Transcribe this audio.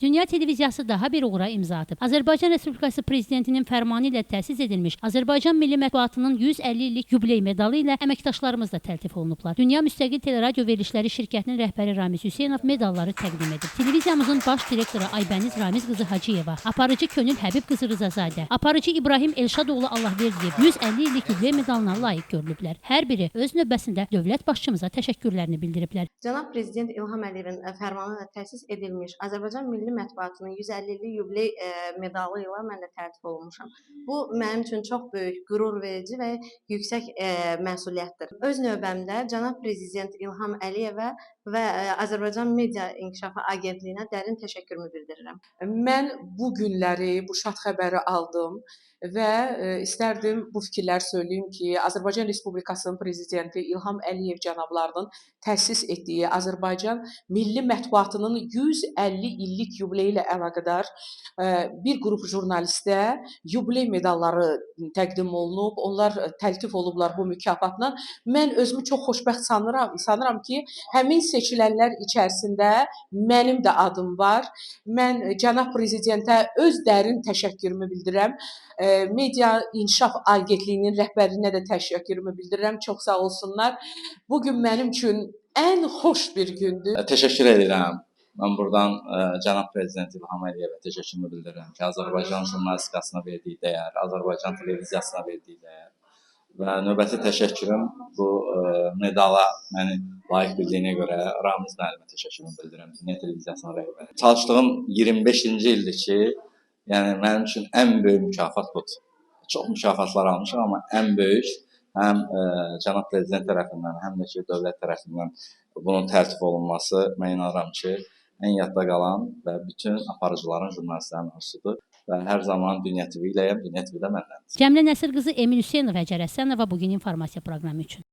Dünya televiziyası daha bir uğura imza atıb. Azərbaycan Respublikası Prezidentinin fərmanı ilə təsis edilmiş Azərbaycan Milli Mətbuatının 150 illik yubiley medalı ilə əməkdaşlarımız da təltif olunublar. Dünya Müstəqil Teleradio Verilişləri şirkətinin rəhbəri Ramiz Hüseynov medalları təqdim edib. Televiziyamızın baş direktoru Aybəniz Ramiz qızı Hacıyeva, aparıcı Könül Həbib qızı Rzazadə, aparıcı İbrahim Elşadoğlu Allahverdiyev 150 illik yubiley medalına layiq görülüblər. Hər biri öz növbəsində dövlət başçımıza təşəkkürlərini bildiriblər. Cənab Prezident İlham Əliyevin fərmanı ilə təsis edilmiş Azərbaycan Milli Mətbuatının 150 illik yubiley medalı ilə mən də təltif olunmuşam. Bu mənim üçün çox böyük qürur verici və yüksək məsuliyyətdir. Öz növbəmdə cənab Prezident İlham Əliyevə və Azərbaycan Media İnkişafı Agentliyinə dərin təşəkkürümü bildirirəm. Mən bu günləri bu şad xəbəri aldım və istərdim bu fikirləri söyləyim ki, Azərbaycan Respublikasının Prezidenti İlham Əliyev cənablarının təsis etdiyi Azərbaycan Milli Mətbuatının 150 illik yubileyi ilə əlaqədar bir qrup jurnalistə yubiley medalları təqdim olunub, onlar təltif olublar bu mükafatla. Mən özümü çox xoşbəxt sanıram ki, həmin seçilənlər içərisində mənim də adım var. Mən cənab prezidentə öz dərin təşəkkürümü bildirirəm. Media İnkişaf Agentliyinin rəhbərinə də təşəkkürümü bildirirəm. Çox sağ olsunlar. Bu gün mənim üçün ən xoş bir gündür. Təşəkkür edirəm. Mən buradan cənab prezident İlham Əliyevə təşəkkürümü bildirirəm ki, Azərbaycan jurnalistikasına verdiyi dəyər, Azərbaycan televiziyasına verdiyi dəyər və növbəti təşəkkürüm bu medala məni layiq bildiyinə görə Ramiz müəllimə təşəkkürümü bildirirəm, Dünya Televiziyasının rəhbəri. Çalışdığım 25-ci ildir ki, yəni mənim üçün ən böyük mükafat budur. Çox mükafatlar almışam, amma ən böyük həm cənab prezident tərəfindən, həm də ki, dövlət tərəfindən bunun təltif olunması, mən inanıram ki, ən yadda qalan və bütün aparıcıların, jurnalistlərin arzusudur və hər zaman Dünya TV iləyəm, Dünya TV də məndəndir. Cəmilə Nəsir qızı, Emin Hüseynov, Həcər Həsənova, bugün informasiya proqramı üçün.